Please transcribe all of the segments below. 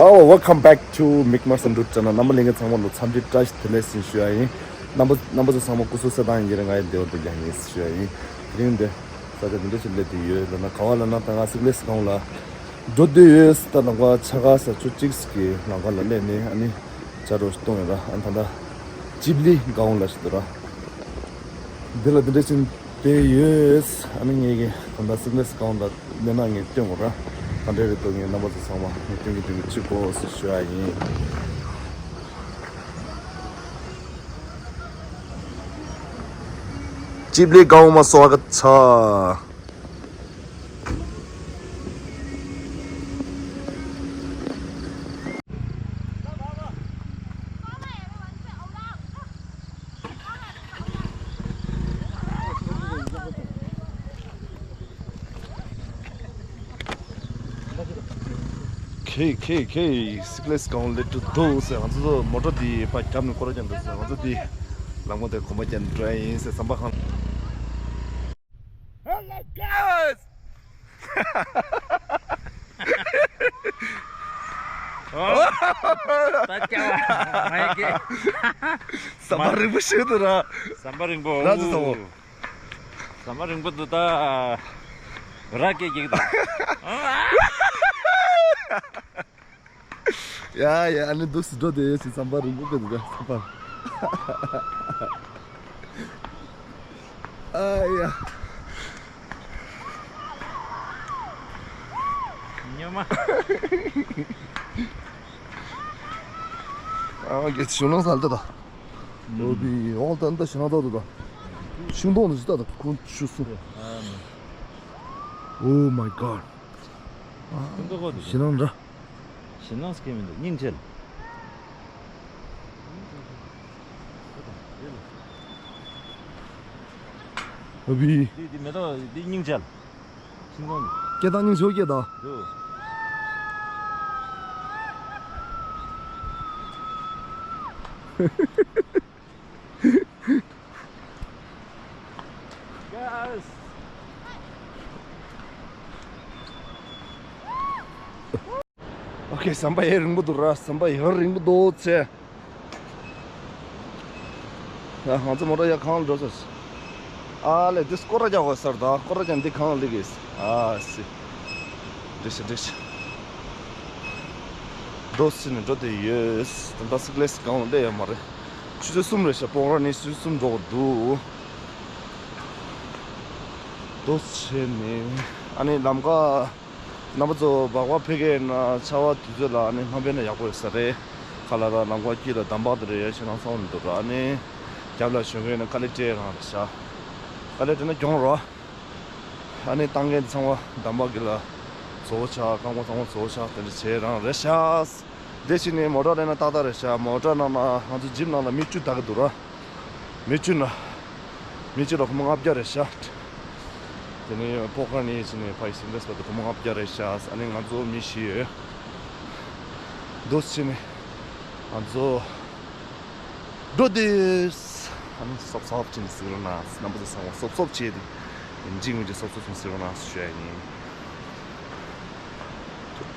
Oh, welcome back to McMarson Root channel. Number link someone with some touch the lesson shuai. Number of some kususadan getting I do the Yannis shuai. In the Southern Legislative, the Kavala Natanga Sigles Kaula. Do the years that Naga Chagas, Chuchikski, Nagala Lene, and Charos Tonga, and Tanda Chibli Gaunlastra. The Legation day years, I mean, on the Sigles Count that Nenang Tonga. Under the number of someone to Chico, Shuai. Chibli Gauma Swagata. K, Sikles-Parche let to those and the motor the Pacham Corajan, the Lamote Combajan trains, Sambahan. Hello, guys! Samaring Bushudra, Samaring Bo, Samaring Buddha, Raki. Yeah, and those do this is somebody look at the yeah. I get Shuno Salta. Will be all done the Shanada. Shundon is that oh my god. Shinandra. Shinans came in the Ninjel. The metal, the Ninjel. Get on his Yogeda. Yes. Okay, somebody hearing with the rust, somebody hearing with those. Once more, I can't do this. Let this Coraja was Sarda, Corajan the Count Ligis. See. This. Those in the years, the Sikles count there, Mother. She's a summer support and she's some do. Those in Ani Lamka. 나부터 바와 페게나 차와 뒤져라 아니 한변에 약고 있어래 칼라라 남과기라 담바들의 신앙 사원도 아니 잡라 쇼게는 칼리테나 샤 칼리테는 경로 아니 땅에 상와 담바기라 조차 강고 상와 조차 들 제랑 레샤스 대신에 모라레나 따다레샤 모라나나 아주 집나나 미추 다가도라 미추나 미추로 그만 앞자레샤 Tene pokrani chine paisim das bada pomong apjare shas ane ngazo mishi dos chine anzo dodis ane sop chine sironas nambo sang sop chedi injing je sop chine sironas shani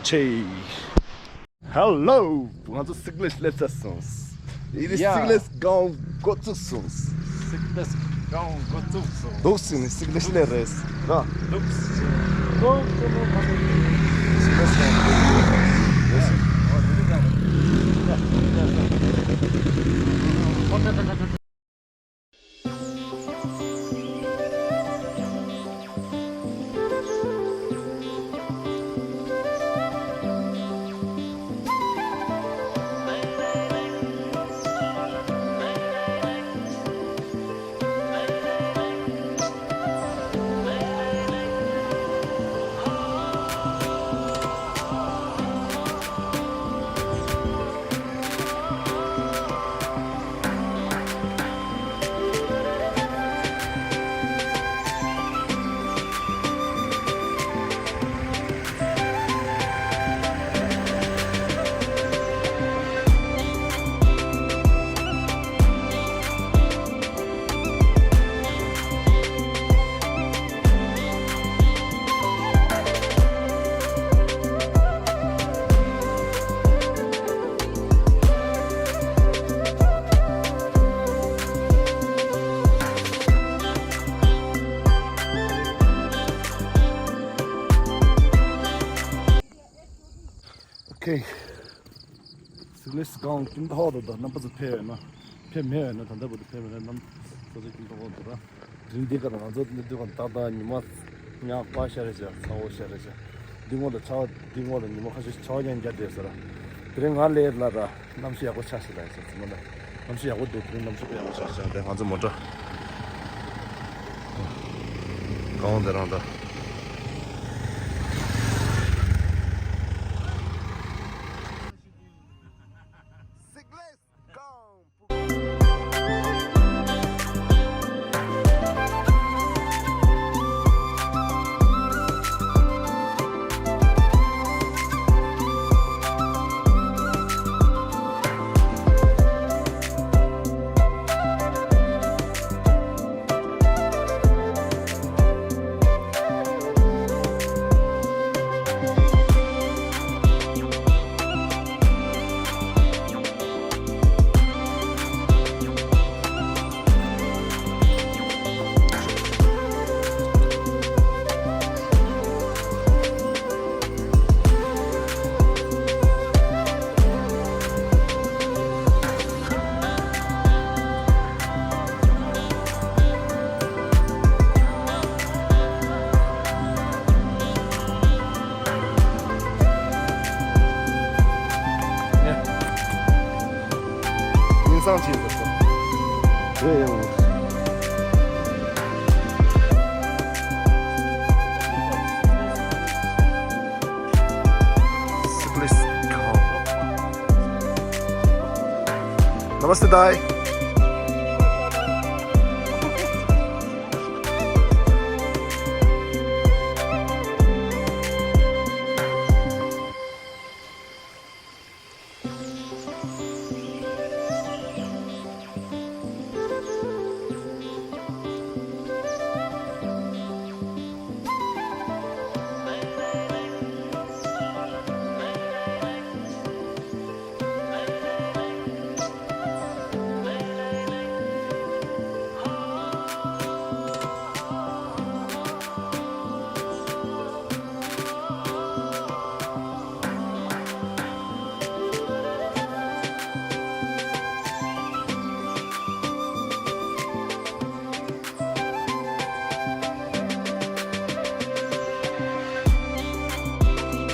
che hello ngazo Sikles lessons it is Sikles go to sons Sikles Gurung gotuso. dosin Sikles leres da Looks. Okay. Sikles gang kim da hada da namaz pe na. Pe me na tanda bu pe me nam so de kim da hada da. Rinde ka na zo de kan ta da ni ma nya pa share ja sa o share ja. Dingo da cha dingo da ni mo khashi cha jan ja de sara. Dring ha le la da nam shi ya ko cha shi da sa mo na. Nam shi ya ko de nam shi ya ko cha cha de ha zo mo da. Gang da da. 인상 찍었어. 왜요? Namaste, Dai.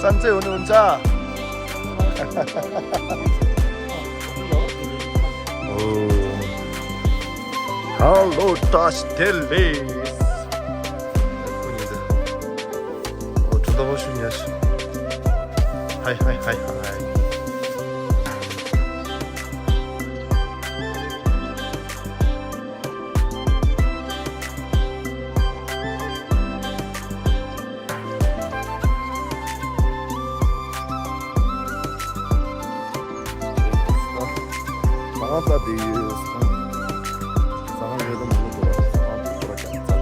산재 오는 혼자. 할로 다시 텔레스. 쳐다보시냐? 하이. Saka di Saka yeda mo to. Saka di pura kya tsadi.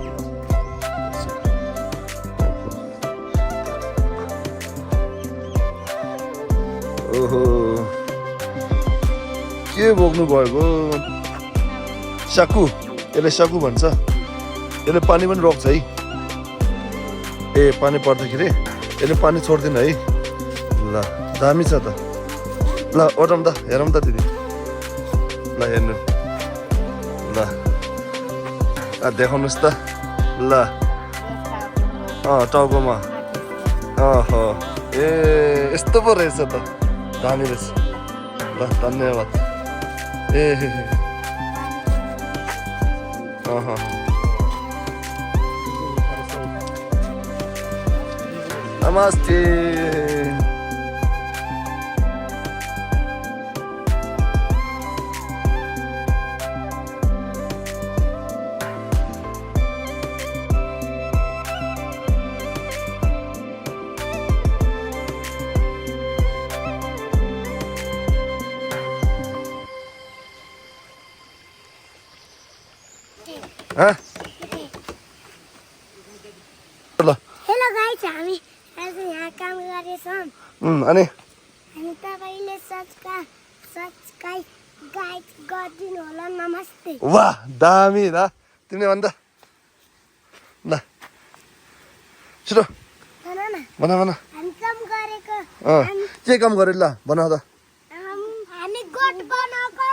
ओहो के बोक्नु भएको साकु यसले साकु भन्छ यसले पानी पनि रोक्छ है ए पानी पर्दाखेरि यसले पानी छोड्दिन है ल दामी छ त ल ओटम त हेरौँ त दिदी ल हेर्नु ल देखाउनुहोस् त ल टाउकोमा अहो ए यस्तो पो रहेछ त दामी रहेछ ल धन्यवाद ए नमस्ते हाँ ल हेलो गाइस हामी आज यहाँ काम गर्दैछौँ अनि तपाईले सब्स्क्राइब गाइड गरिदिनु होला नमस्ते वाह दामी दा तिमीले भन्दा ल छिटो भन न भन भन हामी काम गरेको के काम गरे ल भन त हामी गोठ बनाएको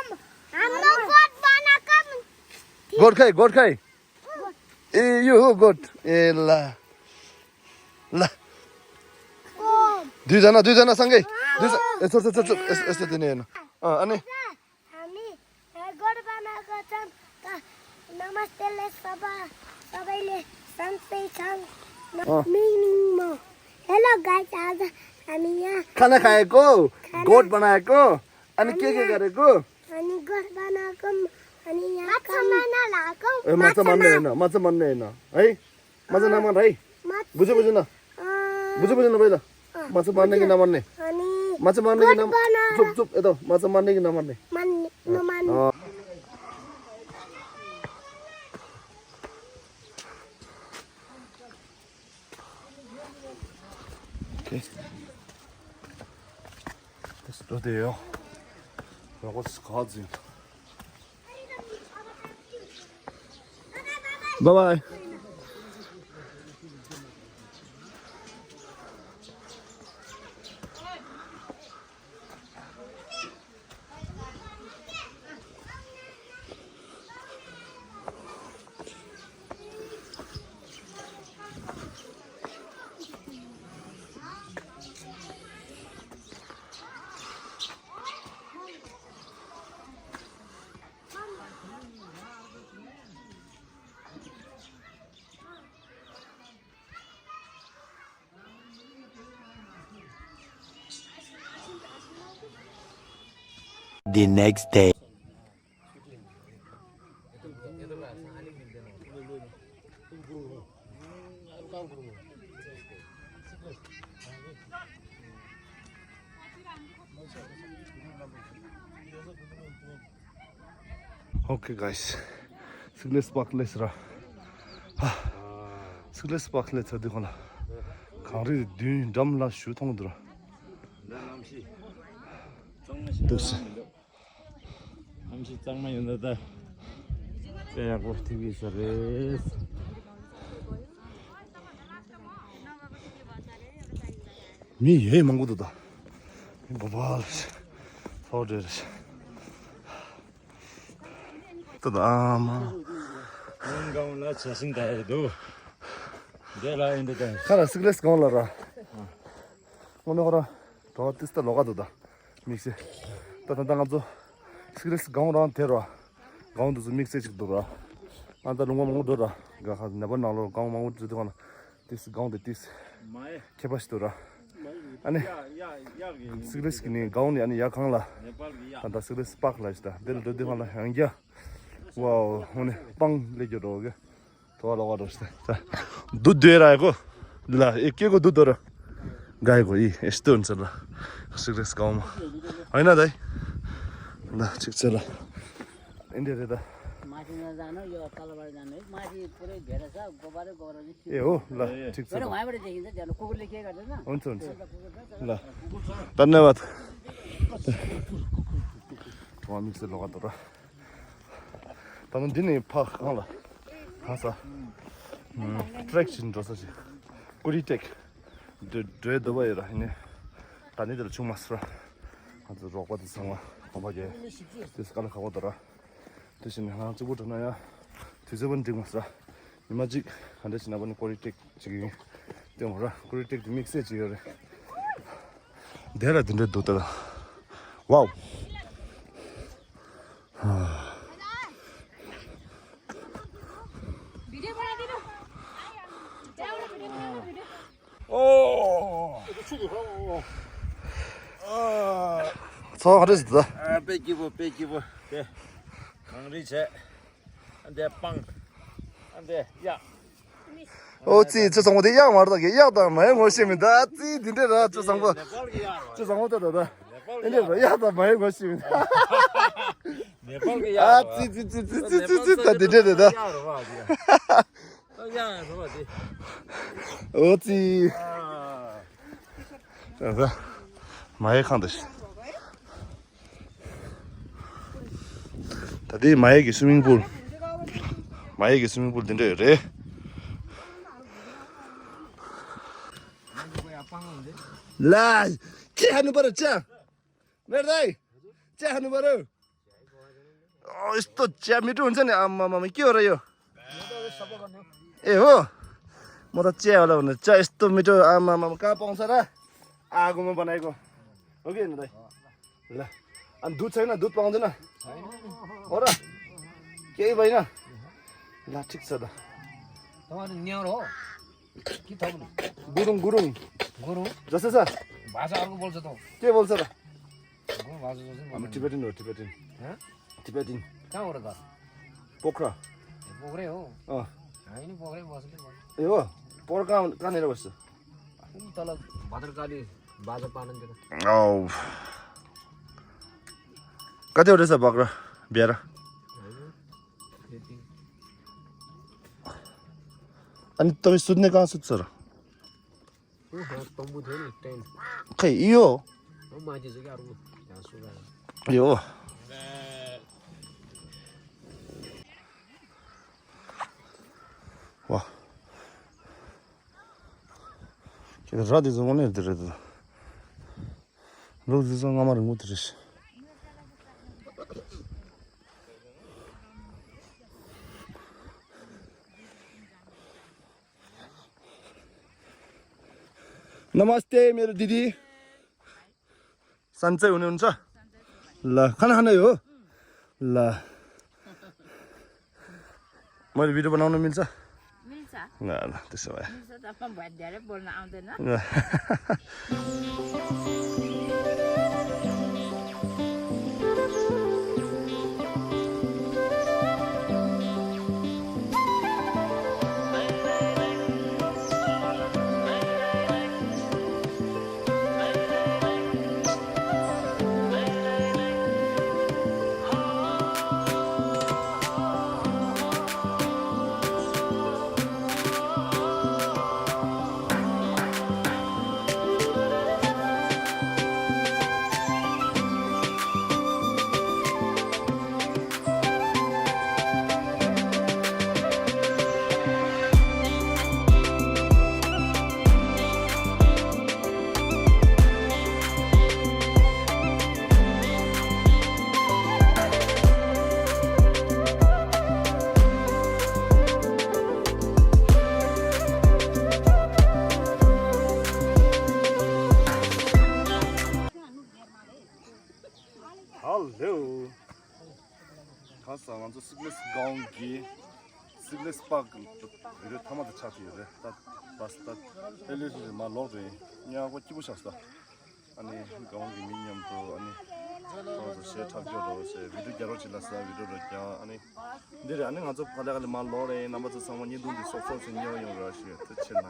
हाम्रो गोठ बनाएको गोठ खाइ ए यो हो गोठ ए ल ल दुईजना सँगै यस्तो दिने हेर्नु अनि हामी गोठ बनाएको छौँ नमस्तेले सबैले सन्चै छन् मिनिङमा हेलो गाइस आज हामी यहाँ खाना खाएको गोठ बनाएको अनि के गरेको अनि गोठ बनाएको अनि यहाँ माछा मार्न लगाएको ए माछा मार्ने होइन है माछा नमार है बुझ्यो न पहिला माछा मार्ने कि नमार्ने अनि माछा मार्ने कि चुप यता माछा मार्ने कि नमार्ने नमार्ने त्यस्तो 돼요. 요것이 가지. 바이바이. The next day. Okay guys, Sikles-Parche ra. Sikles-Parche 저 되거나 강리 뒤 담라 슈통들어. 됐어. Hamsi 짱만 연다다. 빼고 TV 서비스. 미예 망고도다. 봐봐. 서울에. 또다마. 뭔가올라 자신다해도 내가 인데다. 카라 Sikles 가올라라. 오늘 거라 더 뜻다 로가도다. 믹스. 따단단가도 Sikles 가오랑 데라. 가운도 좀 믹스 찍도라. 안다 농가 먹도라. 가 나번 나로 가오 먹고 주도나. 디스 가운데 디스. 마에 캐파시도라. 아니 Sikles 기니 가온이 아니 약항라. 안다 Sikles-Parche 라이스다. 데르도 데만라 향기야. 와우 오늘 빵 레겨도게 도와라가도스다. 자 두드라고 라 एकैको दुधहरु गाईको यी यस्तो हुन्छ ल Sikles गाउँमा हैन दाइ ल ठिक छ ल 인데다. माथिमा जानु यो तलबाट जानु है माथि पुरै घेरा छ गोबरै गोबर ए हो ल ठिक छ तर वहाँबाट देखिन्छ त्यहाँ कुकुरले के गर्दैन हुन्छ ल धन्यवाद 와 믹스 लगा더라 다른 디네 파 하라 가서 트랙션 줘서지 꾸리텍 드레드 와이라 이네 다니들 주마스라 아주 로고드 상와 고바게 디스칼 가고더라 대신에 하나 찍어주나야 뒤집은 찍었어 이마지 안 되시나 보니 꾸리텍 지금 때문에 꾸리텍 믹스 지어래 내가 든데 도더라 와우 저 하랬다. 아, 빼기부. 네. 강리체. 안돼 빵. 안돼. 야. 어찌 저 상호대 야 말다 게 야다 많이 멋입니다. 찌 딘데라 저 상호. 저 상호다다. 근데 야다 많이 멋입니다. 네팔게 야. 아, 찌찌찌찌찌찌 다 딘데다. 야, 저거지. 어찌. 아. 자, 많이 칸듯이. 다들 마에게 스밍풀 딘데 래 라, 쟤 하는 바로 쟤 메르다이 쟤 하는 바로 또 쟤 미도 운전에 아마마 끼어라요 에호 뭐다 쟤 올라오네 쟤 또 미도 아마마 까뽕사라 아구만 बनाएको हो कि दाइ ल अनि दुध छैन दुध पाउँदैन हो र केही भएन ल ठिक छ त तपाईहरु न्याउरो हो कि थप्नु गुरुङ गुरु जस्तो छ भाषा अर्को बोल्छ त के बोल्छ र गुरु भाषा जस्तो हामी टिबेटिन हो टिबेटिन टिबेटिन कहाँ हो र त पोखरा पोखरै हो अँ हामी नि पोखरै बस्नु ए हो पोखरा कहाँनिर बस्छ तल भद्रकाली बाजा पानतिर औ कतिवटा छ बक्रा बिहार अनि तपाईँ सुत्ने कहाँ सुत्छ र तम्बु थियो नि टेन्ट खै यो माथि चाहिँ क्या अर्को त्यहाँ सुगाएर यो 와 걔가 라디오 좀 오늘 들어도 로드 좀 아마를 못 들으시 नमस्ते मेरो दिदी सन्चै हुनुहुन्छ ल खाना खानै हो ल मैले भिडियो बनाउन मिल्छ मिल्छ ल ल त्यसो भए मिल्छ त म भए धेरै बोल्न आउँदैन हेलो खास आवाज सिग्लेस गाउँ की सिग्लेस पार्क भिडियो थामा त छाती हो रे बस त एलिजिबल मा लग रे यहाँ को चिबु सस्ता अनि गाउँ की मिनियम तो अनि तो से थाक्यो रो से भिडियो गरो चिलासा भिडियो र क्या अनि धेरै अनि आज फलाले मा लरे नम्बर चाहिँ सम्म नि दुई सोफो से न्यो यो र छ त छैन